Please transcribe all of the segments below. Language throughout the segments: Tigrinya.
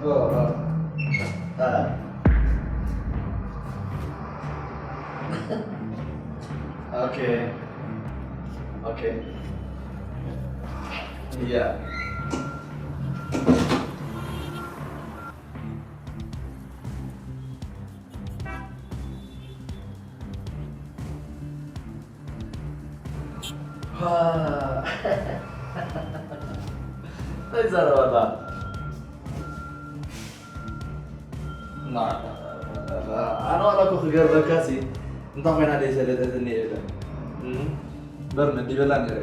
Oh, oh. Uh. Okay. Okay. Yeah. እንታይ ይዛረብ ኣላ? ና፣ ኣነ ዋላ እኮ ክገርመካሲ፣ እንታይ ኮይና ደይ ሰለጠትኒ እየ ኢለ። እም፣ በር መዲበላ ነይረ።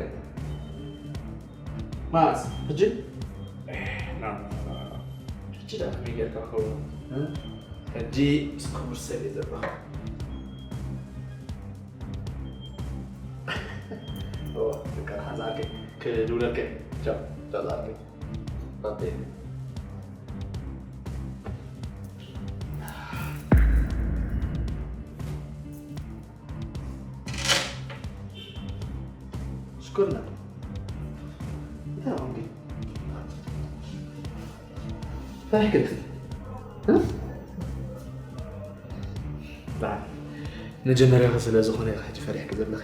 ማስ፣ ሕጂ? ና፣ ና፣ ና፣ ና። ሕጂ ደኣ ከመይ ጌርካ ክኸውን? እም? ሕጂ ምስ ክቡር ሰብ እየ ዘለኹ። እወ፣ ደቂ ሓንሳብ ከ-፣ ክድውለልካ እየ። ቻው፣ ቻው፣ ዝኣርገ። ባቤ። ሽኮርና። እንታይ ኾንኪ? ፈሪሕኪ ዲኺ? እ? በዓል መጀመርያኺ ስለ ዝኾነ ኢኺ ሕጂ ፈሪሕኪ ዘለኺ።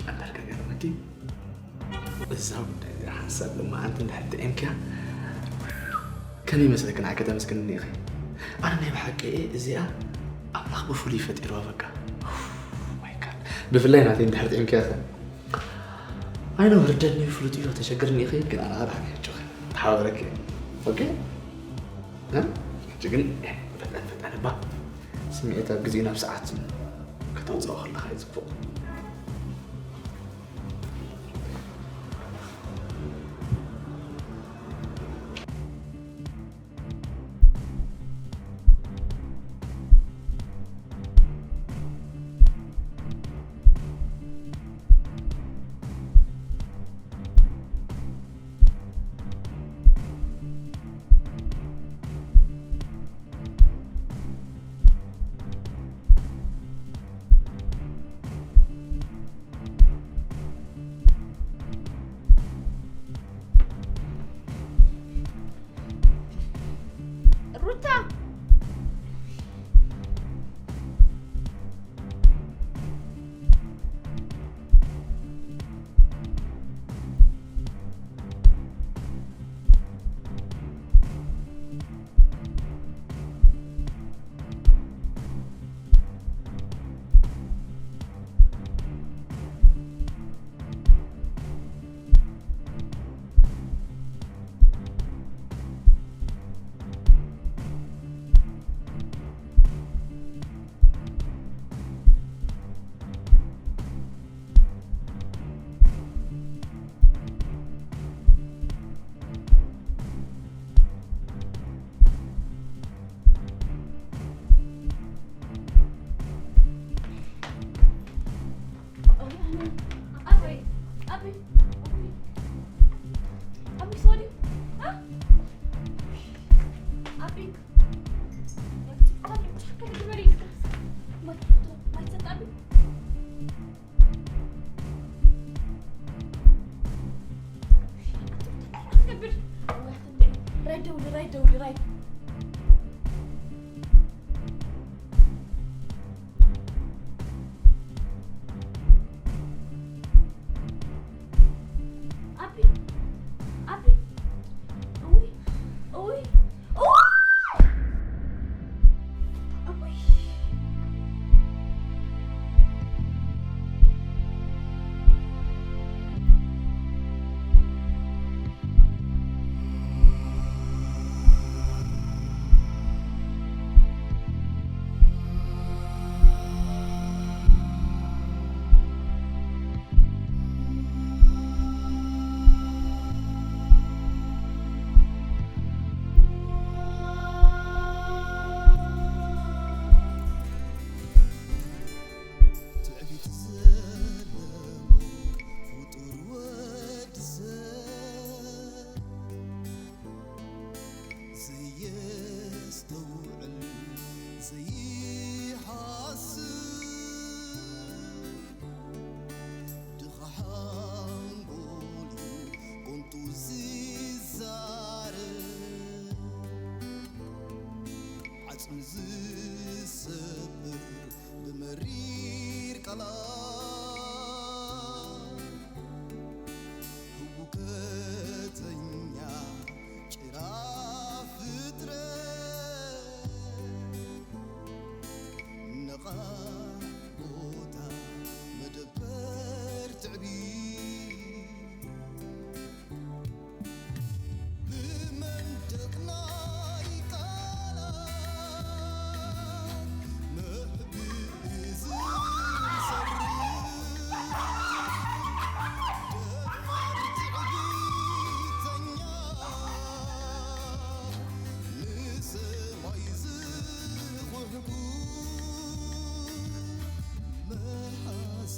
እምበር ከገርመኪ፣ እዛ ጉዳይ እዚኣ ሓንሳብ ሎማዓንቲ እንድሕር ጥዒምክያ፣ ከመይ ይመስለኪ ንዓይ ከተመስግንኒ ኢኺ? ኣነ ናይ ብሓቂ እየ እዚኣ ኣምላኽ ብፍሉይ ፈጢርዋ በቃ። Oh my God። ብፍላይ ናተይ እንድሕር ጥዒምክያ ኸ? ኣይ ኖ ርደኒ ፍሉጥ እዩ ተሸግርኒ ኢኺ፣ ግን ኣነ ኣባሕኒ ሕጂ ኸ ተሓባብረኪ እየ። ኦኬ? እ? ሕጂ ግን ፈጠን ፈጠን እባ ስምዒት ኣብ ግዜ ናብ ሰዓት ከተውፅኦ ከለኻ እዩ ፅቡቕ። ሩታ! ዝሰብር ብመሪር ቃላት ህውከተኛ ጭራ ፍጥረት ነቓ ቦታ መደበር ትዕቢት ብመንደቕ ናይ ቃላት ምሕብኢ ዝሰርግ ደፋር ትዕቢተኛ ንሰማይ ዝኹሕኩ መሓዛ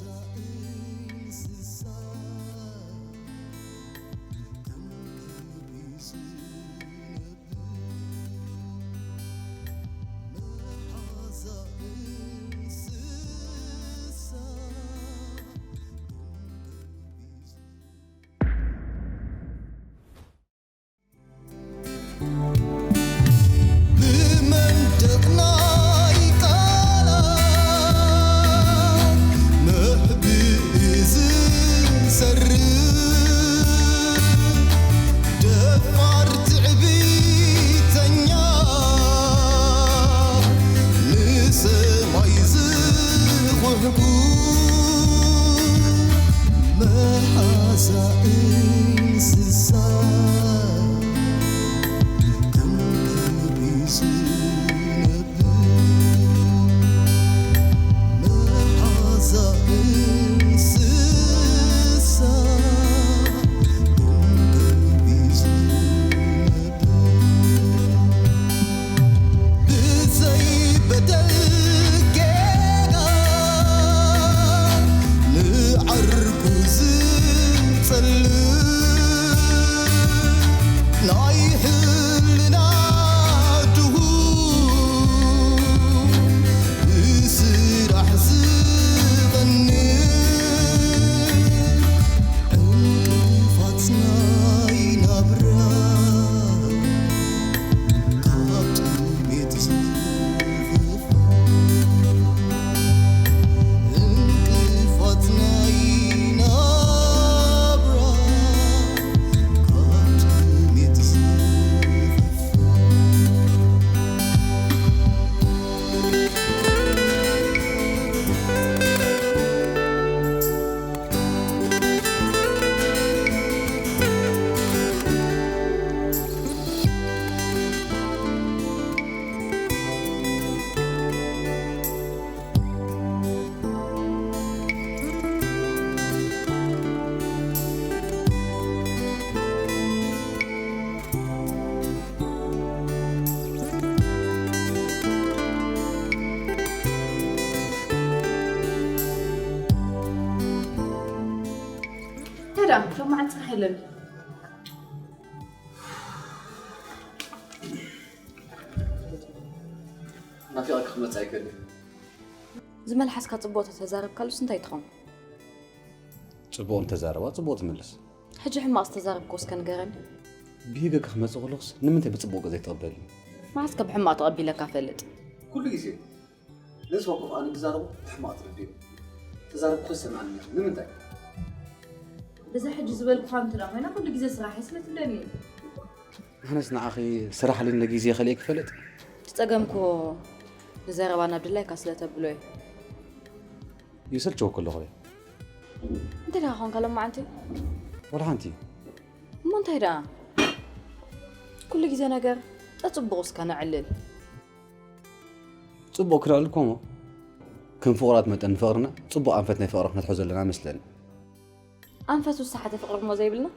እንስሳ ብመንደቕ ናይ ቃላት ምሕብኢ ዝሰርግ ደፋር ትዕቢተኛ ንሰማይ ዝኹሕኩ መሓዛ እንስሳ ተንቢሱ ነብር መሓዛ እንስሳ ተንቢሱ ነብር ብዘይ በደል ጌጋ ንዓርኩ ዝጸልእ ናይ ሕልና ድኹም ብስራሕ ዝቐንእ ዕንቅፋት ናይ ናብራ ካብ ጥሜት ዝኸፍእ ዕንቅፋት ናይ ናብራ ካብ ጥሜት ዝኸፍእ እንታይ ደኣ ሎማዓንቲ ስራሕ የለን። ናፊቐኪ ክመጽእ ኣይክእልን። ዝመልሓስካ ጽቡቕ ተተዛረብካሉስ እንታይ ትኸውን? ጽቡቕ እንተዛረባ ጽቡቕ ትምልስ። ሕጂ ሕማቕ ዝተዛረብክዎ እስከ ንገረኒ። ብሂገ ክመጽእ ከለኹስ ንምንታይ ብጽቡቕ ዘይትቕበልኒ? መዓስ ከ ብሕማቕ ተቐቢለካ ፈልጥ? ኩሉ ግዜ ነዚ ወከፍ ኣነ ዝዛረቦ ብሕማቕ ትረድዮ። ተዛረብኩ ይሰምዓኒ ኣለኹ። ንምንታይ? በዛ ሕጂ ዝበልኩኻ እንተ ደኣ ኮይና ኩሉ ግዜ ስራሐይ ስለ ትብለኒ እዩ። ኣነስ ንዓኺ ስራሕ ኣልኒ ግዜ ከልእኪ ይፈልጥ። እቲ ጸገም እኮ ንዘረባ ናብ ድላይካ ስለ ተብሎ እዩ። ይሰልቸወኪ ኣለኹ ዶ? እንታይ ደኣ ኾንካ ሎማዓንቲ? ወላ ሓንቲ። እሞ እንታይ ደኣ? ኩሉ ግዜ ነገር ጠጽቡቑ እስከ ነዕልል። ጽቡቕ ክነዕልል እኮ እሞ ከም ፍቑራት መጠን ንፍቕርና ጽቡቕ ኣንፈት ናይ ፍቕሪ ክነትሕዞ ኣለና መስለኒ። ኣንፈቱ ዝሰሓተ ፍቕሪ እሞ ዘይብልና?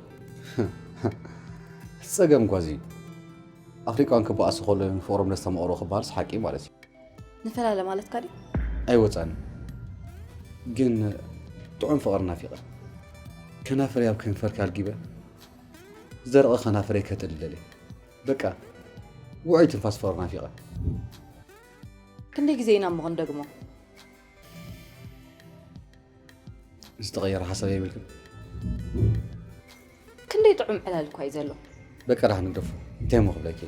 እቲ ጸገም እኳ እዚ እዩ። ኣፍሪቃውያን ክበኣሱ ከለዉ እዮም ንፍቕሮም ደስታ መቐርቦ ክበሃልስ ሓቂ ማለት እዩ። ንፈላለ ማለትካ ድዩ? ኣይወጻኒ ግን ጥዑም ፍቕሪ ናፊቐ። ከናፍረይ ኣብ ከንፈርኪ ኣልጊበ ዝደረቐ ከናፍረይ ከጥልል ደልየ። በቃ ውዑይ ትንፋስ ፍቕሪ ናፊቐ። ክንደይ ግዜ ኢና እሞ ክንደግሞ? ዝተቐየረ ሓሳብ የብልክን? ክንደይ ጥዑም ዕላል እኳ እዩ ዘሎ። በቃ ደሓን ንግደፎ። እንታይ እሞ ክብለኪ?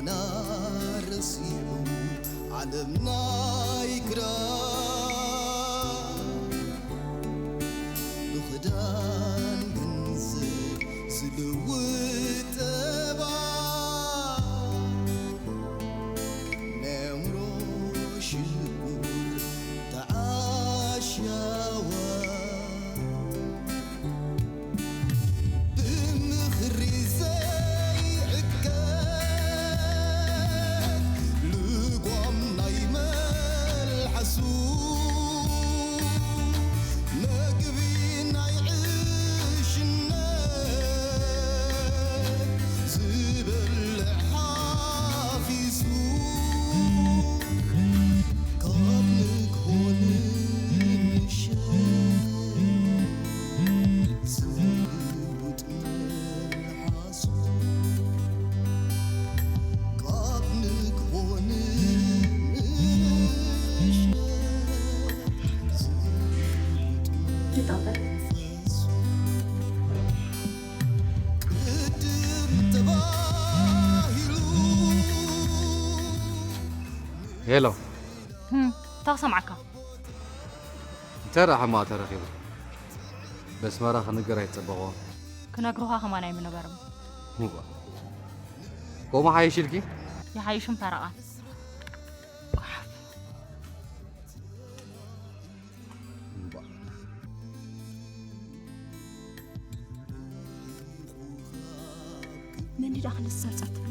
ናርሲዑ ዓለምና ይግራ ብኽዳን ገንዘብ ዝልውጥ ጠባ ናይ ኣእምሮ ሽጉር ተዓሻዋ ብምኽሪ ዘይዕቀ ልጓም ናይ መልሓሱ መግቢ ናይ ዕሽነት ዝበልዕ ሓፊሱ ካብ ንግሆ ንምሸት ዝልውጥ ሄሎ፣ እንታይ ክሰምዓካ? እንተ ደኣ ሕማቕ ተረኺቡ በስመራ ክንገር ኣይትጸበቕዎ። ክነግሩኻ ከማን ኣይምነበርም። እዋ፣ ከምኡ ሓይሽ ኢልኪ? ይሓይሽም ፈረቓን። መን ድኣ ክንሰርጻ ትብሊ?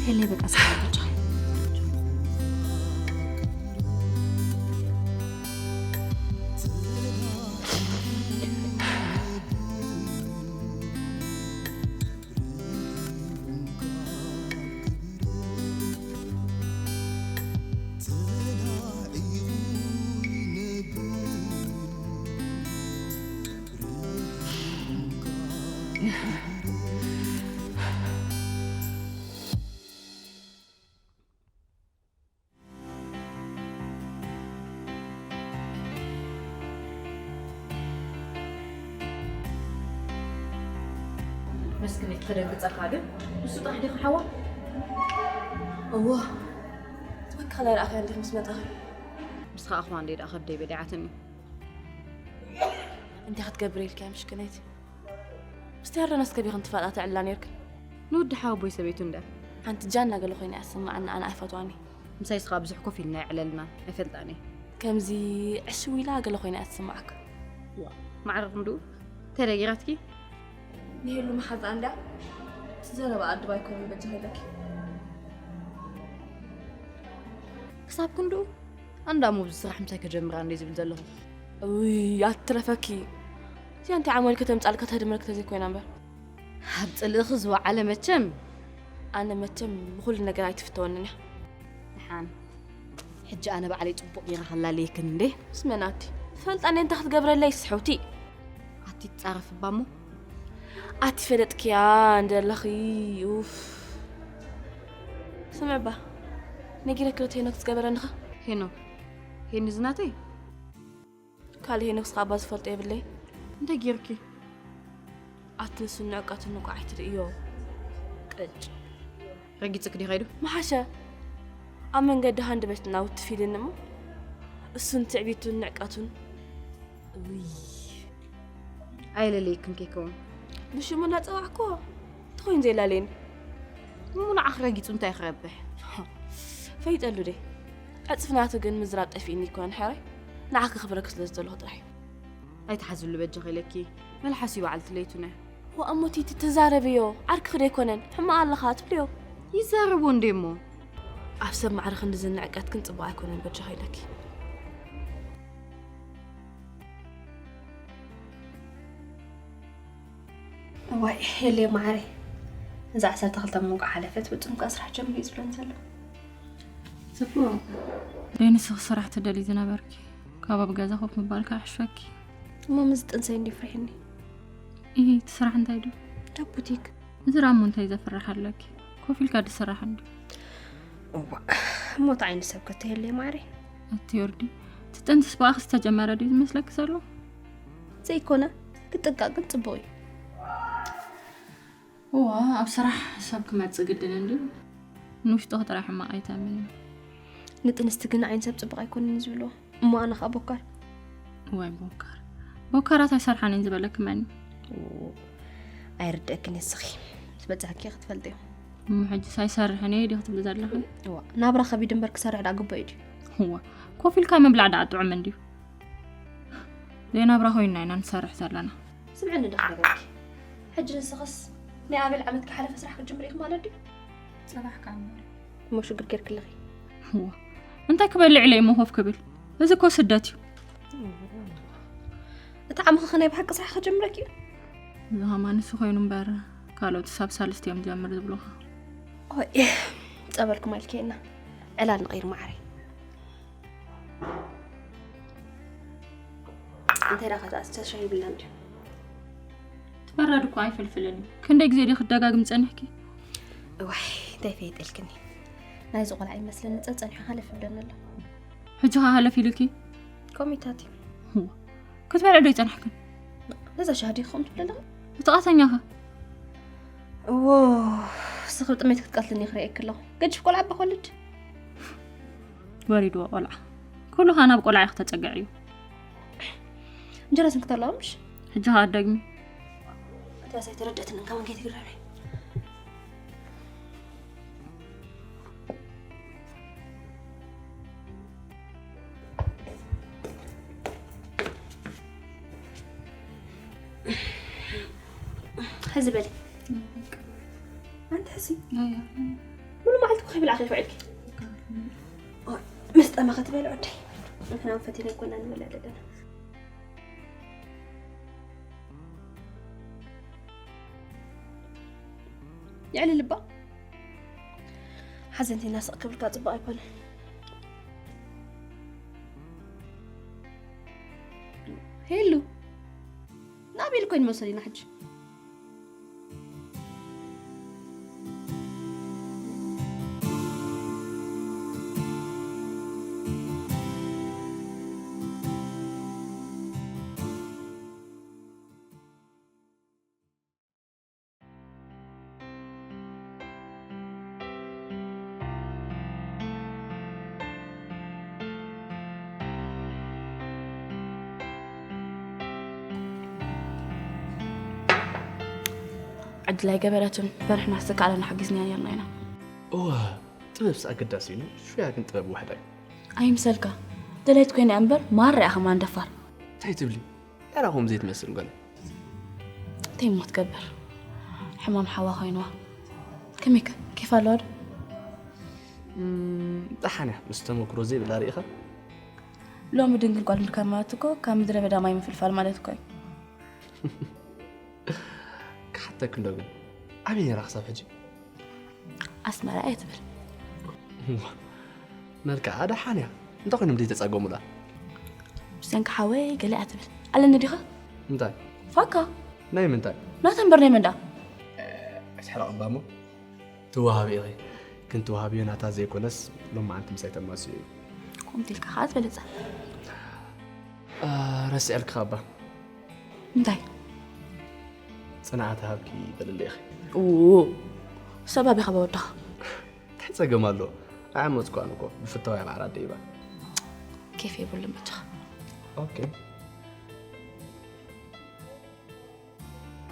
ሄለይ በቃ ሰሓበቻ። መስክነይ ክደንግጸካ ግን ንሱ ጥራሕ ዲኻ ሓዋ? እዋ ትወካላይ ረኣኸያ እንዲኽ ምስ መጣኺ ምስ ኸኣ እኽዋ እንደ ደኣ ከብደይ በሊዓትኒ። እንታይ ክትገብር ኢልካ ምስክነይቲ? ምስቲ ያረነስ ከቢኽን ትፋጣ ትዕላ ነርክን። ንወዲ ሓወቦይ ሰበይቱ እንድያ። ሓንቲ ጃና ገለ ኮይና እያ ትስምዓኒ፣ ኣነ ኣይፈትዋን እየ። ምሳይ ስኻ ብዙሕ ኮፍ ኢልና የዕለልና፣ ኣይፈልጣን እየ። ከምዚ ዕሽው ኢላ ገለ ኮይና እያ ትስምዓካ። ዋ፣ ማዕረ ክንድኡ እንታይ ደጊራትኪ? ንሄሉ መሓዛ እንድያ። እቲ ዘረባ ኣድባ ኣይኮነን በጃ ኢለኪ። ክሳብ ክንድኡ ኣንዳ ሙብ ስራሕ ምሳይ ከጀምራ እንደ ዝብል ዘለኹ። ውይ ኣትረፈኪ። እዚኣ እንታይ ዓማዊል ከተምጻልካ ተድምረክ ተዘይኮይና እምበር። ኣብ ጽልእኺ ዝወዓለ መቸም። ኣነ መቸም ብኹሉ ነገር ኣይትፍተወንን እያ። ደሓን ሕጂ ኣነ ባዕለይ ጽቡቕ ጌራ ከላለየክን እንዴ። ምስ መን ኣቲ? ፈልጣ እንዴ እንታይ ክትገብረለይ ስሕውቲ? ኣቲ ትጻረፍ እባ እሞ። ኣቲ ፈለጥክያ እንደለኺ። ኡፍ። ስምዕባ ነጊረክለት ሄኖክ ዝገበረንኻ። ሄኖክ ሄኒ ዝናተይ። ካልእ ሄኖክ ስኻ እባ ዝፈልጦ የብለይ። እንታይ ጌርኪ? ኣቲ ንሱን ንዕቀቱን እኳ ኣይትርእዮ። ቅጭ። ረጊጽክ ድዩ ኸይዱ? መሓሸ ኣብ መንገዲ ሃንድ ቤትና ውትፍ ኢልኒ እሞ እሱን ትዕቢቱን ንዕቀቱን። ውይ። ኣይለለይክን ከይከውን። ብሽሙ እናጸዋዕክዎ ተኾይኑ ዘይላለየኒ። እሞ ንዓኽ ረጊጹ እንታይ ክረብሕ? ፈይጠሉ ደ። ዕጽፍናቱ ግን ምዝራብ ጠፊእኒ ይኮን ሕራይ። ንዓኺ ክኽብረኪ ስለ ዝደለኹ ጥራሕ እዩ። ኣይትሓዝሉ በጃኺ ኢለኪ። መልሓስ እዩ በዓልቲ ለይቱነ። ወኣሞቲቲ ትዛረብዮ። ዓርክኺ ዶ ኣይኮነን? ሕማቕ ኣለኻ ትብልዮ። ይዛረቦ እንዴ እሞ። ኣብ ሰብ ማዕረ ክንዲ ዝንዕቀት ግን ጽቡቕ ኣይኮነን በጃኺ ኢለኪ። እዋይ የለይ ማዓረይ፣ እዛ ዓሰርተ ክልተ መንጎ ሓለፈት ብጥምቀት ስራሕ ጀምሪ እዩ ዝብለን ዘሎ። ጽቡቕ። ደይ ንስኺ ስራሕ ትደልዪ ዝነበርኪ፣ ካብ ኣብ ገዛ ኮፍ ምባል ከኣ ይሕሸኪ። እሞ ምስ ጥንሰይ እንዲ ፍሪሕኒ። ኢሂ፣ እቲ ስራሕ እንታይ ድዩ? ዳብ ቡቲክ። እዚ ደኣ እሞ እንታይ ዘፍርሕ ኣለኪ? ኮፍ ኢልካ ድስራሕ እንድዩ። እዋ፣ እሞ እቲ ዓይነት ሰብ ከተየለይ ማዓረይ። ኣቲ ዮርዲ፣ እቲ ጥንስስ ብኣኺ ዝተጀመረ ድዩ ዝመስለኪ ዘሎ? ዘይኮነ፣ ክጥንቀቕ ግን ጽቡቕ እዩ። እዋ፣ ኣብ ስራሕ ሰብ ክመጽእ ግድን እንድዩ። ንውሽጥኺ ጥራሕ ሕማቕ ኣይተምን እዩ። ንጥንስቲ ግን ዓይኒ ሰብ ጽቡቕ ኣይኮነን እዩ ዝብልዎ። እሞ ኣነ ኸኣ ቦካር? እዋይ ቦካር። ቦካራት ኣይሰርሓን እየን ዝበለኪ መን እዩ? ኡ፣ ኣይርድአክን እዩ እስኺ። ምስ በጻሕኪ ክትፈልጥዮ። እሞ ሕጂስ ኣይሰርሕን እየ ዲኺ ትብሊ ዘለኺ? እዋ፣ ናብራ ከቢድ እምበር ክሰርሕ ደኣ ግቡእ እዩ ድዩ? እዋ፣ ኮፍ ኢልካ ምብላዕ ደኣ ጥዑም እንድዩ። ዘይናብራ ኮይንና ኢና ንሰርሕ ዘለና። ስምዕኒ ዶ ክነግረኪ? ሕጂ ንስኽስ ናይ ኣቤል ዓመት ክሓለፈ ስራሕ ክትጅምሪ ኢኺ ማለት ድዩ? ጽባሕ ከኣ እምበር። እሞ ሽግር ጌርኪ ኣለኺ። እዋ፣ እንታይ ክበልዕ ኢለ እሞ ኮፍ ክብል? እዚ እኮ ስደት እዩ። እቲ ዓመኺ ኸ ናይ ብሓቂ ስራሕ ክጅምረኪ እዩ? እዚ ኸማን ንሱ ኮይኑ እምበር፣ ካልኦት ሳብ ሳልስቲ እዮም ዝጀምር ዝብሉኻ። ኦይ፣ ጸበልኩም ኣይልከየና። ዕላል ንቐይር መዓረይ። እንታይ ደኣ ከ ዝኣስተ ሻሂ ይብልና እንድዩ? ትበረድ እኮ ኣይፈልፍልን እዩ። ክንደይ ግዜ ድዩ ክደጋግም ጸኒሕኪ? እዋይ፣ እንታይ ፈይጠልክኒ። ናይዚ ቆልዓ ይመስለኒ ጸጸኒሑ ሃለፍ ይብለኒ ኣሎ። ሕጂ ኸ ሃለፍ ኢሉኪ? ኮሚታት እዩ። እዋ፣ ክትበልዕ ዶ ይጸናሕክን? ነዛ ሻሂ ድዩ ከምኡ ትብሊ ኣለኺ? ብጥቓተኛ ኸ? እዎ፣ ስኽብ ጥሜት ክትቀትልኒ ክርእየኪ ኣለኹ። ገጅፍ ቆልዓ እባ ክወልድ። ወሪድዎ ቆልዓ። ኩሉ ኸኣ ናብ ቆልዓ ኢኺ ተጸግዕዮ። እንጀራ ስንክት ኣለዋ ምሽ? ሕጂ ኸኣ ደግሚ። እታ ሳይተረደእትኒ እንካውን ከይትግረመይ። ሕዚ በሊ። ኣንቲ ሕዚ? ኣያ። ሙሉ መዓልቲ እኮ ከይበላዕኺ ውዒልኪ። ኦይ፣ ምስ ጠመኸ ትበልዕ ወደይ። ንሕና እውን ፈቲና ኣይኮና ንበልዕ ዘለና። የዕሊ ልባ። ሓዘንተይና ስቕ ክብልካ ጽቡቕ ኣይኮነን። ሄሉ፣ ናበይ ኢልኮ ይንመሰል ኢና ሕጂ? ዕድል ኣይገበረትን። በርሕና ዝተካእለና ሓጊዝናያ ነርና ኢና። እወ፣ ጥበብስ ኣገዳሲ እዩ። ሽያ ግን ጥበብ ዋሕዳ እዩ። ኣይምሰልካ። ደላይት ኮይነ እምበር ማራ ኢኻ ማን ደፋር። እንታይ ትብሊ? ኤራ ከምኡ ዘይትመስል ጓል። እንታይ እሞ ትገብር? ሕማም ሓዋ ኮይንዋ። ከመይከ? ኬፍ ኣለዋ ዶ? እም፣ ደሓን እያ። ምስ ተመክሮ ዘይብላ ርኢኻ? ሎሚ ድንግል ጓል ምርካብ ማለት እኮ ካብ ምድረ በዳ ማይ ምፍልፋል ማለት እኮ እዩ። ክሓተክ እንዶ ግን፣ ኣበይ ነይራ ክሳብ ሕጂ? ኣስመራ እየ ትብል። እዋ፣ መልክዓ ደሓን እያ። እንታይ ኮይኖም ደይ ተጻገሙላ? ብሰንኪ ሓወይ ገለ እያ ትብል። ኣለኒ ዲኻ? እንታይ? ፋካ። ናይ ምንታይ? ናታ እምበር ናይ መን ደኣ? ኣይትሕረቕ እባ እሞ። ትወሃቢ ኢኺ። ግን ትወሃብዮ ናታ ዘይኮነስ፣ ሎማዓንቲ ምሳይ ተማስዩ እዩ። ከምቲ ኢልካ ኸዓ ዝበለጸ። አ፣ ረሲዐልኪ እባ። እንታይ? ጽንዓት ሃብኪ በልለይ ኢኺ። ኡ፣ ሰብ ኣቢኻ በወዳኻ። እንታይ ጸገም ኣለዎ? ኣይዓመጽኩ ኣነ እኮ። ብፍታው እያ ማዕረ ኣደይባ። ኬፍ የብሉን በጃኻ። ኦኬ።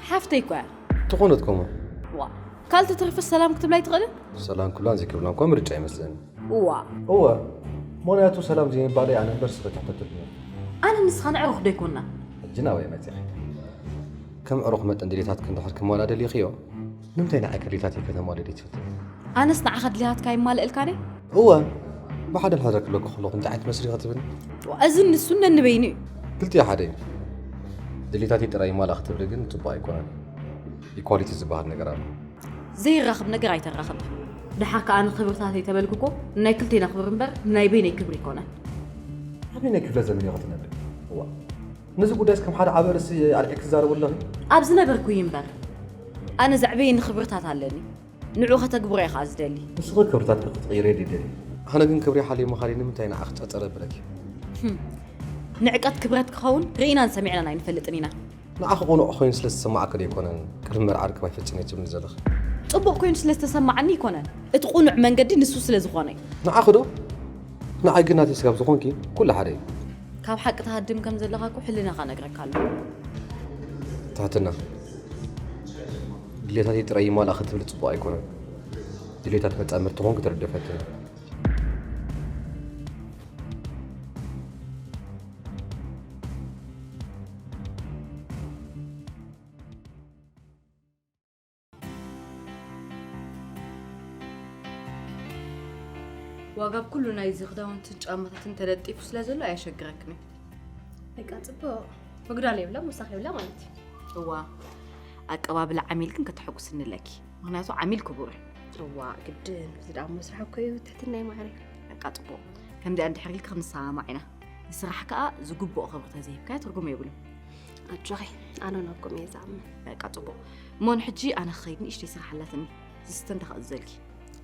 ሓፍተይ እኮ እያ። ትኾነት ኮሞ። ዋ፣ ካልቲ ትርፍስ ሰላም ክትብላ ኣይትኽእልን? ሰላም ክብላን ዘይክብላን እኳ ምርጫ ይመስለኒ። እዋ። እወ፣ ምኽንያቱ ሰላም ዘይምባለይ ኣነ እምበር ስኺ ትሕተትልኒ። ኣነ ንስኻ ንዕሩኽ ዶ ኣይኮንና? ሕጂ ናበይ መጺኺ? ከም ዕሩኽ መጠን ድሌታትኪ እንድሕር ክማልኣ ደሊኽዮ፣ ንምንታይ ንዓይ ከ ድሌታተይ ከተማልኢ ደይትፈትኒ? ኣነስ ንዓኻ ድሌታትካ ይማልእልካ ድየ? እወ፣ ብሓደ ንሕደር ክብለኪ ከለኹ እንታይ ዓይነት መስል ኢኺ ትብልኒ? ዋ፣ እዝን ንሱን ነንበይኑ እዩ። ክልቲኡ ሓደ እዩ። ድሌታተይ ጥራይ ይማልኣ ክትብሊ ግን ጽቡቕ ኣይኮነን። ኢኳሊቲ ዝበሃል ነገር ኣሎ። ዘይራኽብ ነገር ኣይተራኽብ። ደሓር ከኣ ንኽብርታተይ ተበልኩ እኮ ናይ ክልቴና ክብሪ እምበር ናይ በይነይ ክብሪ ኣይኮነን። ኣበየናይ ክፍለ ዘመን ኢኺ ትነብሪ? እዋ። ነዚ ጉዳይስ ከም ሓደ ዓቢ ርእሲ ኣልዒልኪ ትዛረቢ ኣለኺ? ኣብ ዝነበርኩ እዩ እምበር። ኣነ ዘዕበየኒ ክብርታት ኣለኒ። ንዑ ከተግብሮ እየ ኸኣ ዝደሊ። ንስኺ ክብርታትኪ ክትቕይሪ ድዩ ትደልዪ? ኣነ ግን ክብሪ ሓልየ ምኻደይ ንምንታይ ንዓኺ ጸጸረ ብለኪ? ህም። ንዕቀት ክብረት ክኸውን ርኢናን ሰሚዕናን ኣይንፈልጥን ኢና። ንዓኺ ቅኑዕ ኮይኑ ስለ ዝተሰማዓኪ ዶ ኣይኮነን ቅድሚ መርዓ ርክብ ኣይፈጽም እየ ትብልኒ ዘለኺ? ጽቡቕ ኮይኑ ስለ ዝተሰማዓኒ ኣይኮነን፣ እቲ ቅኑዕ መንገዲ ንሱ ስለ ዝኾነ እዩ። ንዓኺ ዶ? ንዓይ ግን ናተይ ስጋብ ዝኾንኪ ኩሉ ሓደ እዩ። ካብ ሓቂ ትሃድም ከም ዘለኻ እኮ ሕልናኻ ነግረካ ኣሎ። ትሕትና፣ ድሌታተይ ጥራይ ይማልኣ ክትብል ጽቡቕ ኣይኮነን። ድሌታት መጻምርቲ ኾንኪ ትርድእ ፈትኒ። ዋጋ ኩሉ ናይዚ ክዳውንትን ጫማታትን ተለጢፉ ስለ ዘሎ ኣየሸግረክን እዩ። በቃ ጽቡቕ። ምግዳል የብላ ምሳኽ የብላ ማለት እዩ። እዋ ኣቀባብላ ዓሚል ግን ከተሐጉስኒ ኣለኪ፣ ምክንያቱ ዓሚል ክቡር እዩ። እዋ ግድን፣ እዚ ደኣ መስርሕ እኮ እዩ ትሕትናይ ማዕረ። በቃ ጽቡቕ፣ ከምዚኣ እንድሕር ኢልኪ ክንሰማማዕ ኢና። ንስራሕ ከኣ ዝግብኦ ክብሪ ተዘይሂብካዮ ትርጉም የብሉን። ኣጆኺ፣ ኣነ ናብኩም እየ ዝኣምን። በቃ ጽቡቕ። እሞ ንሕጂ ኣነ ክኸይድ ንእሽተይ ስራሕ ኣላትኒ። ዝስተ እንታይ ክእዝዘልኪ?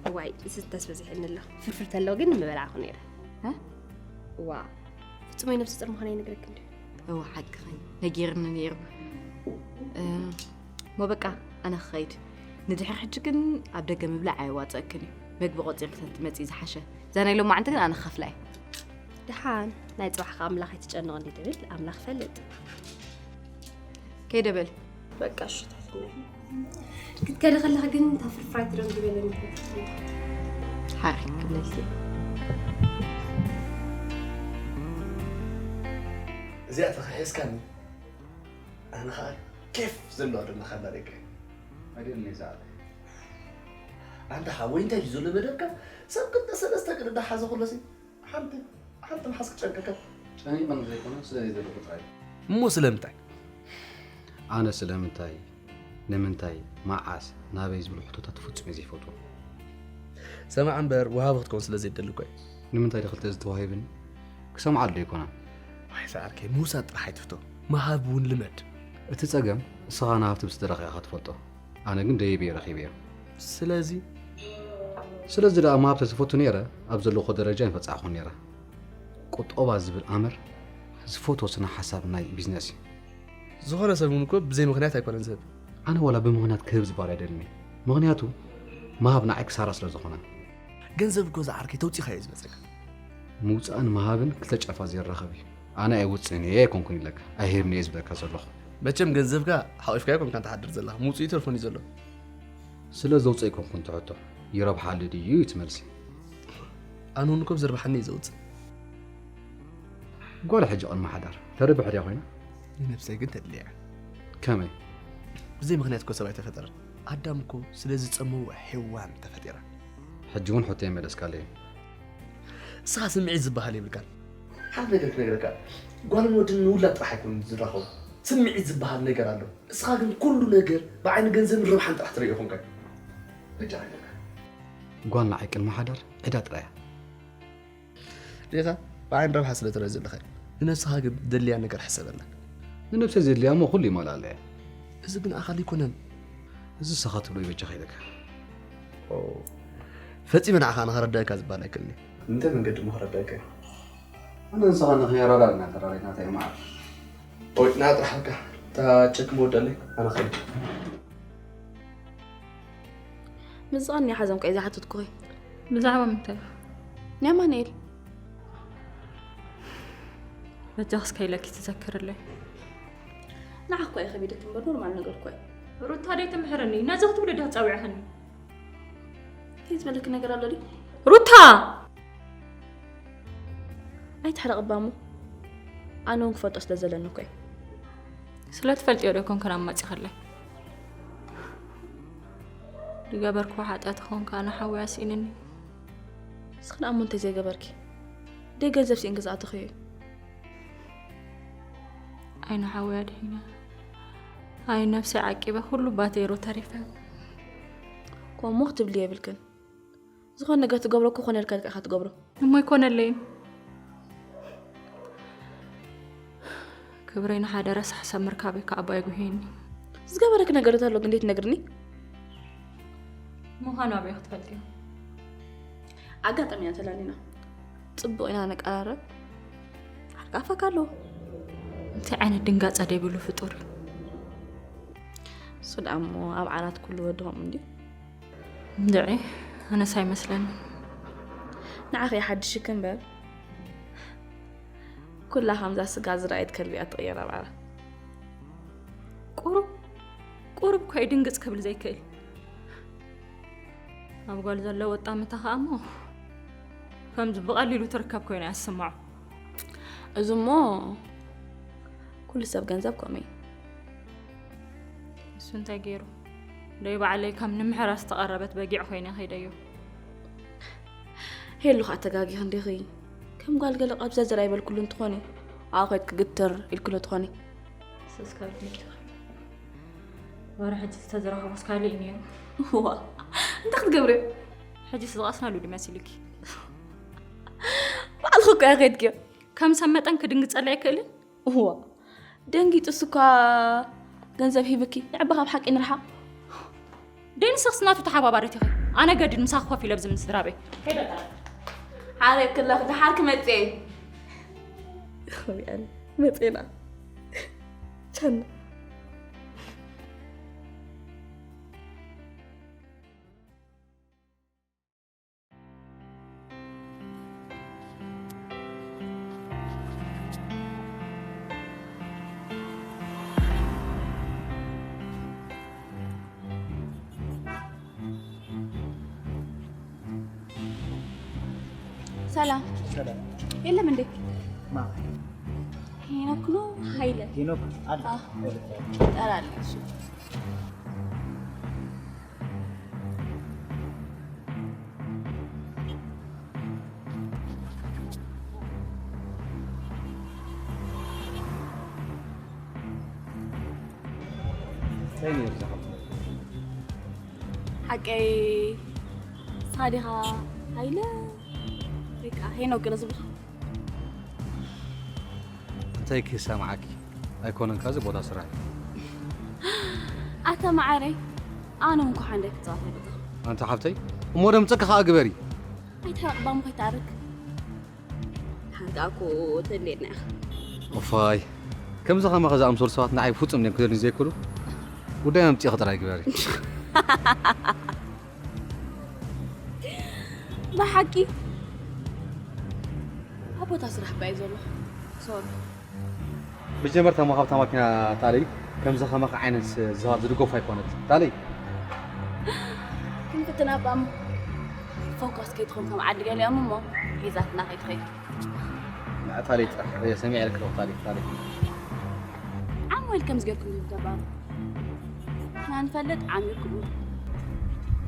እዋይ፣ ዝስተ ተስበዚሕኒ ኣሎ። ፍርፍር ተሎ ግን ምበላዕኹ ነይረ። እ? እዋ፣ ፍጹመይ ነብሲ ጽር ምዃነይ ይነግረኪ እንድዩ። እዋ፣ ሓቅኺ ነጊርኒ ነይሩ። እ፣ እሞ በቃ ኣነ ክኸይድ። ንድሕር ሕጂ ግን ኣብ ደገ ምብላዕ ኣየዋጽአክን እዩ። መግቢ ቆጺርኪ ተትመጺ ዝሓሸ። እዛ ናይ ሎማዓንቲ ግን ኣነ ክኸፍላ እየ። ደሓን፣ ናይ ጽባሕኻ ኣምላኽ ኣይትጨንቕ እንዲ ትብል ኣምላኽ ይፈልጥ። ከይደ በል። በቃ እሺ፣ ታትነይ። ክትከዲ ከለኺ ግን እታ ፍርፍር ኣይትደንጉየለይ። ሓሪፍ ክብለልኪ። እዚኣ ተኸሒስካኒ ኣነ ኸዓ ኬፍ ዘለዋ ድማ ከላደቀ። ኣይደልን እየ ዝኣለ። ኣንታ ሓወይ እንታይ እዩ ዘሎ መደብካ? ሰብ ክልተ ሰለስተ ቅድዳ ሓዘ ኩለሲ ሓንቲ ሓንቲ ምሓዝ ክጨንቀካ። ጨኒቐኒ ዘይኮነ ስለዚ ዘለኹ ጥራይ። እሞ ስለምንታይ? ኣነ ስለምንታይ፣ ንምንታይ፣ መዓስ፣ ናበይ ዝብሉ ሕቶታት ፍጹም እየ ዘይፈትዎም። ሰማዕ እምበር ወሃቢ ክትከውን ስለ ዘይደሊ እኮ እየ። ንምንታይ ዶ ክልተ ዝተዋሂብኒ ክሰምዓ ዶ ኣይኮነን? ዋይ ሰዓርከይ ምውሳድ ጥራሕ ኣይትፍቶ፣ ምሃብ እውን ልመድ። እቲ ጸገም እስኻ ንሃብቲ ብስድራኻ ኢኻ ትፈልጦ፣ ኣነ ግን ደይበይ ረኺበዮ። ስለዚ ስለዚ ደኣ ምሃብ ተዝፈቱ ነይረ ኣብ ዘለኹ ደረጃ ኣይምበጻሕኹን ነይረ። ቁጠባ ዝብል ኣምር ዝፈትዎ ስነ ሓሳብ ናይ ቢዝነስ እዩ። ዝኾነ ሰብ እውን እኮ ብዘይ ምኽንያት ኣይኮነን ዝህብ። ኣነ ዋላ ብምኽንያት ክህብ ዝበሃል ኣይደልን እየ። ምኽንያቱ ምሃብ ንዓይ ክሳራ ስለ ዝኾነ። ገንዘብ እኮ ዝዓርከይ ተውጺኻዮ እዩ ዝመጸካ። ምውጻእን ምሃብን ክልተ ጫፋት ዘራኽብ እዩ። ኣነ ኣይወጽእን እየ ኣይኮንኩን ኢለካ፣ ኣይህብን እየ ዝበለካ ዘለኹ። መቸም ገንዘብካ ሓቒፍካዮ ኮንካ ትሓድር ዘለኻ፣ ምውጽኡ ተርፎን እዩ ዘሎ። ስለ ዘውጽእ ኣይኮንኩን ትሕቶ፣ ይረብሓሉ ድዩ እዩ እቲ መልሲ። ኣነ እውን እኮ ብዝርብሓኒ እዩ ዘውጽእ። ጓል ሕጂ ቅድሚ ሓዳር ተርብሕ ድያ ኮይና? ንነብሰይ ግን ተድልያ። ከመይ? ብዘይ ምኽንያት እኮ ሰብ ኣይተፈጠረን። ኣዳም እኮ ስለ ዝጸመወ ሄዋን ተፈጢራ። ሕጂ እውን ሕቶይ መለስካለይ። እስኻ ስምዒት ዝበሃል የብልካን። ሓደ ነገር ክነግረካ፣ ጓልን ወድን ንውላድ ጥራሕ ኣይኮኑን ዝራኸቡ። ስምዒት ዝበሃል ነገር ኣሎ። እስኻ ግን ኩሉ ነገር ብዓይኒ ገንዘብን ረብሓን ጥራሕ ትርእዮ ኾንካ። በጃኻ ኣለካ። ጓል ንዓይ ቅድሚ ሓዳር ዕዳ ጥራይ እያ። ጌታ ብዓይኒ ረብሓ ስለ ትርኢ ዘለኻ እዩ። ንነብስኻ ግን ደልያ ነገር ሕሰበላ። ንነብሰይ ዘድልያ እሞ ኩሉ ይማልኣለያ። እዚ ግን ኣኻል ኣይኮነን። እዚ ንስኻ ትብሎ እዩ በጃኻ ኢለካ። ኦ፣ ፈጺመ ንዓኻ ንኸረድኣካ ዝበሃል ኣይክእልን እዩ። እንታይ መንገዲ እሞ ከረድኣካ እዩ? ኣነ ንስኻ ንኸይረዳድና ተራዲእና እንታይ እዩ መዓር? ኦይ፣ ንዓ ጥራሕ በቃ። እታ ቸክ መወዳለይ፣ ኣነ ኸይድ። ምስዚ ቀንየ ሓዘንኩ እየ ዝሓተትኩኺ። ብዛዕባ ምንታይ? ንኣማኑኤል። በጃኽስ ከይለኪ ትዘክርለይ። ንዓኺ እኮ እየ ከቢደኪ እምበር ኖርማል ነገር እኮ እዩ። ሩታ ደይ ትምሕርኒ፣ ነዚ ክትብሊ ዲኻ ጸዊዕኽኒ? እንታይ ዝበለኪ ነገር ኣሎ ድዩ? ሩታ! ኣይትሕረቕባ እሞ። ኣነ እውን ክፈልጦ ስለ ዘለኒ እኮ እዩ። ስለ ትፈልጥዮ ዶ ይኮንክን ኣብ መጺኸለይ? ዝገበርክዎ ሓጢኣት ይኸውን ከኣ ንሓወይ ኣስኢንኒ። ንስኺ ደኣ እሞ እንታይ ዘይገበርኪ? ደይ ገንዘብ ስኢንኪ ዝኣተኽዮ እዩ። ኣይ ንሓወይ ኣድሒነ፣ ኣይ ነብሰይ ዓቂበ፣ ኩሉ ባተይ ሩ ተሪፈ። ከምኡ ክትብሊ የብልክን። ዝኾነ ነገር ትገብሮ እኮ ኮነ ኢልካ ኢኻ ትገብሮ። እሞ ኣይኮነለይን። ክብረይ ንሓደ ረሳሕ ሰብ ምርካበይ ከኣ ኣባይ ጉህየኒ። ዝገበረኪ ነገር እንተሎ ግን እንዴት ትነግርኒ? ምዃኑ ኣበይ ክትፈልጥዮ? ኣጋጣሚ ኢና ተላሊና። ጽቡቕ ኢና ንቀራረብ። ዓርቃፋካ ኣለዎ። እንታይ ዓይነት ድንጋጸ ደይብሉ ፍጡር እዩ። እሱ ደኣ እሞ ኣብ ዓራት ኩሉ ወድሆም እንድዩ። እንድዒ ኣነስ ኣይመስለኒ። ንዓኺ ሓድሽኪ እምበር ኩላ ከምዛ ስጋ ዝረኣየት ከልቢ እያ ትቕየር ኣብ ዓራት። ቁሩብ ቁሩብ እኮ እዩ ድንግፅ ክብል ዘይክእል። ኣብ ጓል ዘሎ ወጣምታ ከዓ እሞ ከምዚ ብቐሊሉ ትርከብ ኮይና እያ ዝስምዖ። እዚ እሞ ኩሉ ሰብ ገንዘብ ከምኡ እዩ። እሱ እንታይ ገይሩ? ደይ ባዕለይ ከም ንምሕራስ ዝተቐረበት በጊዕ ኮይነ ከይደዮ። ሄሉ ከዓ ተጋጊኺ እንዲኺ። ከም ጓል ገለ ቀብዘዝር ኣይበልኩሉ እንትኾኒ ኣብኡ ከይድኪ ግትር ኢልክሉ ትኾኒ። ስስካልክ ምጭኻ ወረ ሕጂ ዝተዝረኸቡስ ካልእ እዩ ነይሩ። ዋ እንታይ ክትገብርዮ? ሕጂ ዝቐስናሉ ድዩ መሲሉኪ? ባዕልኺ እኮ እያ ከይድክዮ። ከም ሰብ መጠን ክድንግጸላ ኣይክእልን። እዋ ደንጊጡ እሱ እኳ ገንዘብ ሂብኪ ንዕባ ካብ ሓቂ ንርሓቕ። ደይ ንስኽስ ናቱ ተሓባባሪት ኢኺ። ኣነ ገድድ ምሳኺ ኮፍ ኢለ ኣብዚ ምስ ድራበይ። ሓረክ ኣለኹ ደሓር ክመፅእ እየ። መፅእና ቻና ሰላም ሰላም። የለም እንዴ? ማ ሄኖክ ነው ኃይለ? ሄኖክ አለ። አዎ። ጠራልኝ እሱ። ሓቀይ ንስኻ ዲኻ ሃይለ ወይ ከዓ ሄኖክ ገለ ዝብልኻ? እንታይ ክሰምዓኪ ኣይኮነን ካዚ ቦታ ስራሕ እዩ። ኣታ መዓረይ ኣነ እንኳ ሓንዳይ ክፃወት ኣይበቃ። ኣንቲ ሓፍተይ እሞ ደምፅኪ ከዓ ግበሪ። ኣይትሕረቕ ባሙ ከይትኣርግ። ሓንቲ ኣኮ ተድልየና ኢኻ። ኦፋይ ከምዚ ከማኸ ዝኣምሰሉ ሰባት ንዓይ ፍፁም ድዮም ክደልዩ ዘይክእሉ? ጉዳይ ኣምፂእኺ ጥራይ ግበሪ። ብሓቂ ኣብ ቦታ ስራሕ ባይ ዘለኹ ሶሪ። ብጀመርታ ሞ ካብታ ማኪና ታለይ ከምዚ ከማኸ ዓይነት ዘዋር ዝድገፉ ኣይኮነት ታለይ። ክንፍትና ባሙ ፎካስ ከይትኾን ከም ዓዲ ገሊኦም እሞ ሒዛትና ከይትኸይድ። ታለይ ጥራሕ ሰሚዐ ልክለኹ ታለይ ታለይ። ዓም ወይል ከም ዝገርኩም ዝገባሩ ናንፈልጥ ዓሚርኩም።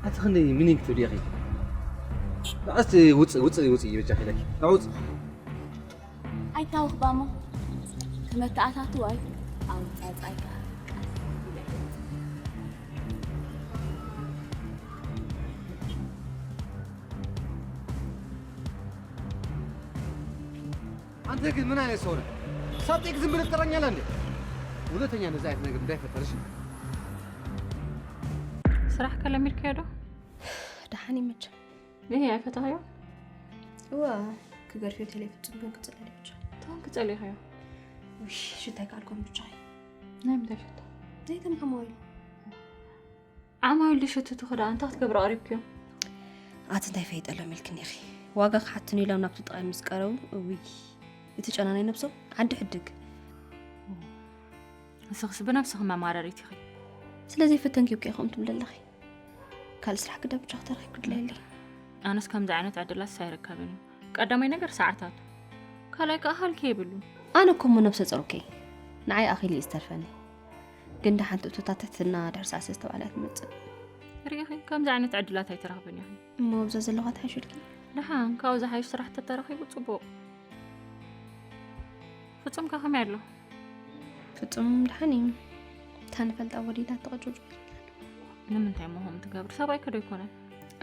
ኣቲ ክንደይ ሚኒንግ ትብሊ ኢኺ? ንዕስቲ ውፅእ ውፅእ ውፅእ ይበጃ ኺለኪ ንዕውፅ። ኣይታወኽ ባሞ ትምህርቲ ኣታትዋይ ኣውፃፃይካ አንተ ግን ምን አይነት ሰው ነህ? ሳትጠይቅ ዝም ብለህ ትጠራኛለህ እንዴ? ሁለተኛ እንደዚህ አይነት ነገር እንዳይፈጠር እሺ? ስራሕ ከለሚድካዮ ዶ? ደሓን ይመቸ። ይሄ ኣይፈታኸዮ? እዋ ክገርፊዮ ቴሌ ፍጹም ግን ክጽለል ይብቻ። ተውን ክጸሊኸዮ? ውይ ሽታይ ካልኮን ብቻ። ናይ ምንታይ ሽታ? ዘይተምሓማዊ። ዓማዊል ዝሸትቱ ክዳ እንታይ ክትገብሩ ቀሪብክዮም? ኣቲ እንታይ ፈይጠሎም ኢልክኒ ኢኺ። ዋጋ ክሓትኑ ኢሎም ናብቲ ጥቓይ ምስ ቀረቡ እውይ እቲ ጨና ናይ ነብሶም ዓዲ ሕድግ። ንስኽስ ብነብስኺ መማረሪት ኢኺ። ስለዚ ፈተንኪ እኮ ኢኹም ትብሊ ኣለኺ። ካልእ ስራሕ ግዳ ብቻ ክተረኺ ክድለየለይ። ኣነስ ከምዚ ዓይነት ዕድላት ኣይርከብን እዩ። ቀዳማይ ነገር ሰዓታቱ፣ ካልኣይ ከዓ ሃልኪ የብሉን። ኣነ እኮ እሞ ነብሰ ጾር እኮ እየ። ንዓይ ኣኺሉ እዩ ዝተርፈኒ። ግን ደሓን ትእቶታት ትሕትና ድሕሪ ሰዓት ዝተባዕላ ትመጽእ። ርኢኺ፣ ከምዚ ዓይነት ዕድላት ኣይትረኽብን ኢኺ። እሞ ኣብዛ ዘለኹ ኣትሓይሹልኪ። ደሓን ካብኡ ዝሓይሽ ስራሕ ተተረኺቡ ጽቡቕ። ፍጹም ከ ከመይ ኣሎ? ፍጹም ደሓን እዩ። እታ ንፈልጣ ወሊዳ ተቐጭውጭው። ንምንታይ እሞ ከምኡ ትገብሪ? ሰብኣይኪ ዶ ኣይኮነን?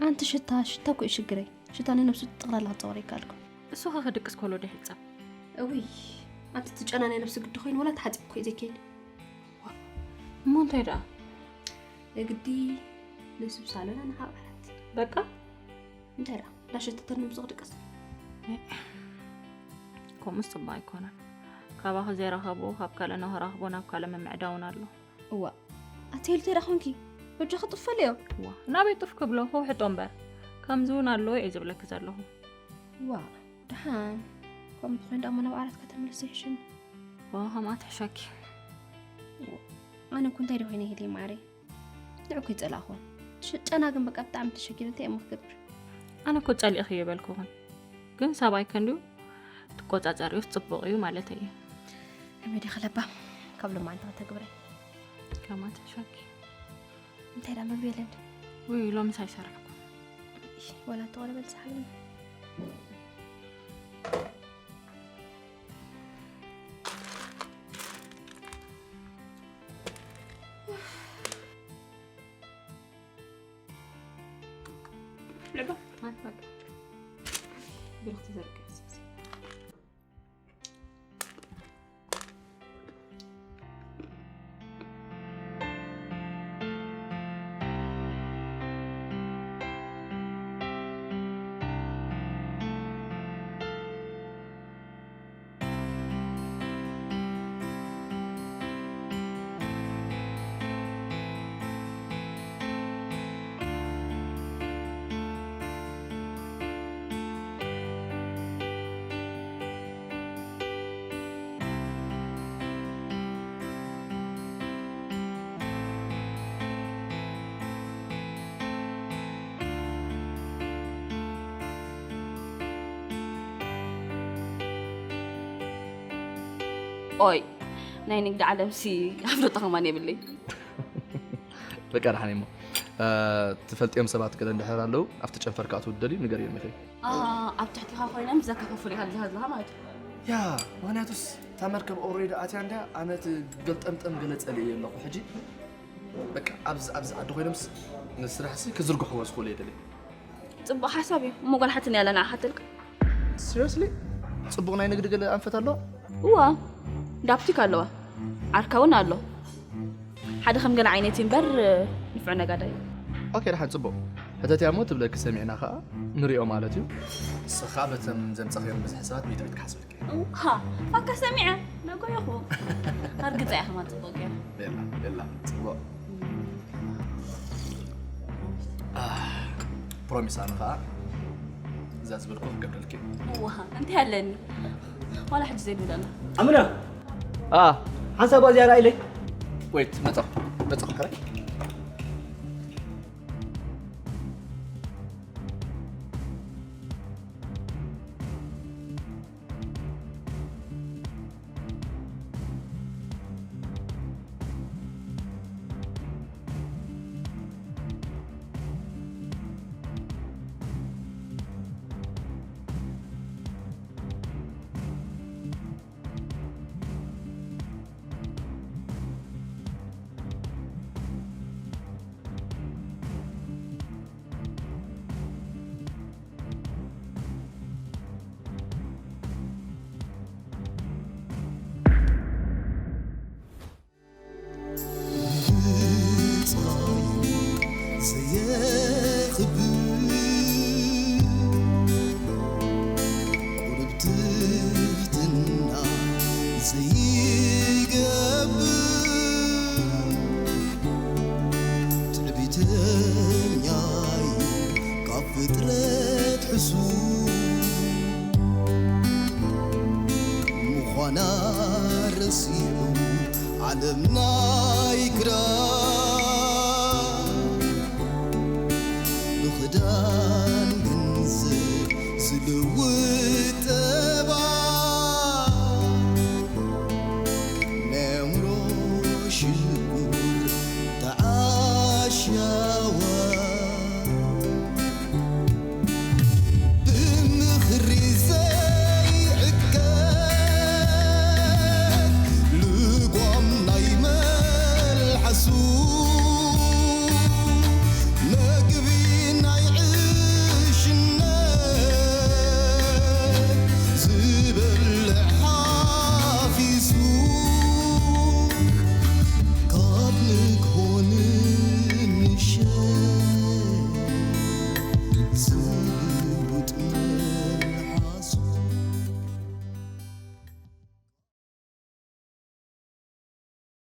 ኣንቲ ሽታ፣ ሽታ እኮ እዩ ሽግረይ። ሽታ ንነብሱ ጠቕላላ ክጸወር ኣይከኣልኩን። እሱ ኸ ክድቅስ ከሎ ዶ ይሕጸብ? እውይ፣ ኣንቲ ትጨና ናይ ነብሲ ግዲ ኮይኑ ወላ ተሓጺቡ እኮ እዩ ዘይከይድ። እሞ እንታይ ደኣ? የግዲ ንሱ ብሳሎና ንኻብ ዓራት። በቃ? እንታይ ደኣ? እንዳሸተተኒ ምስኡ ክድቅስ? ከምኡስ ጽቡቕ ኣይኮነን። ካባኺ ዘይረኸቦ ካብ ካልእ ንኽረኽቦ ናብ ካልእ ምምዕዳውን ኣሎ። እዋ፣ ኣቲ ሄሉ፣ እንታይ ደኣ ኾንኪ? በጃኺ ጡፍ በልዮ። ዋ፣ ናበይ ጡፍ ክብሎ? ክውሕጦ እምበር። ከምዚ እውን ኣለዎ እየ ዝብለኪ ዘለኹ። ዋ፣ ደሓን። ከምኡ ኮይኑ ደኣ ናብ ዓራት ከተምልሶ ይሕሽኒ። ዋ፣ ከምኣ ትሕሸኪ። ኣነ እኮ እንታይ ዶ ኮይነ ሄሊ ማዕረይ? ንዑ እኮ ይጸላእኹ። ሽ-፣ ጨና ግን በቃ ብጣዕሚ ተሸጊረ፣ እንታይ እሞ ክገብር? ኣነ እኮ ጸሊእኽዮ ይበልኩኽን። ግን ሰብኣይ ከንድዩ ትቆጻጸሪዮስ ጽቡቕ እዩ ማለተይ እዩ። ከመይ ዲኺ ለባም? ካብ ሎማዓንቲ ከተግብረ። ከማን ተሻኪ። እንታይ ደኣ መግቢ የለን? ውይ፣ ሎምስ ኣይሰራሕኩን። እሺ፣ ወላ ተቆለ በል ሰሓብና። ለባ፣ ማይ ፋቅ። ብርኽቲ ዘርግሕ ስብሲ። ኦይ፣ ናይ ንግዲ ዓለምሲ ኣፍልጦ ከማን የብለይ። በቃ ደሓን እሞ፣ እ፣ ትፈልጥዮም ሰባት ገለ እንድሕር ኣለዉ፣ ኣብቲ ጨንፈር ክኣትዉ ትደልዩ ንገርዮም ኢኺ። ኣ፣ ኣብ ትሕቲኻ ኮይኖም ዘከፋፍሉ ኢኻ ዝሃዝኻ ማለት እዩ። ያ፣ ምኽንያቱስ እታ መርከብ ኦልሬዲ ኣትያ እንድያ፣ ኣነ እቲ ገልጠምጠም ገለ ጸሊኤ ኣለኹ። ሕጂ በቃ ኣብዚ፣ ኣብዚ ዓዲ ኮይኖምስ ንስራሕሲ ክዝርግሕዎ ዝኽእሉ እየ ደልየ። ጽቡቕ ሓሳብ እዩ። እሞ ጓል ሓትኒ ኣላ ንዓኻ ትልካ። ሲሪየስሊ? ጽቡቕ ናይ ንግዲ ገለ ኣንፈት ኣለዋ? እዋ፣ ዳፕቲክ ኣለዋ። ዓርካ እውን ኣሎ። ሓደ ከም ገለ ዓይነት እዩ እምበር፣ ንፉዕ ነጋዳይ እዩ። ኦኬ፣ ደሓን ጽቡቕ። ሕተትያ እሞ ትብለኪ ሰሚዕና ኸኣ ንሪኦ ማለት እዩ። ንስኻ በተን ዘምጻኽዮም ብዝሒ ሰባት ሚእታዊት ክሓስበልኪ እየ። እውሃ፣ ፋካ ሰሚዐ፣ ነጎየኹ። ኣርግጸ እያ ከማን ጽቡቕ ገይራ። ቤላ፣ ቤላ፣ ጽቡቕ። ፕሮሚስ፣ ኣነ ኸኣ እዛ ዝበልኩ ክገብረልኪ። እዋ፣ እንታይ ኣለኒ? ዋላ ሕጂ ዘይብለና። ኣምና! ኣ። ሓንሳብ ኣዚያ ርኣይለይ። ወይት፣ መጻኹ፣ መጻኹ፣ ሕራይ።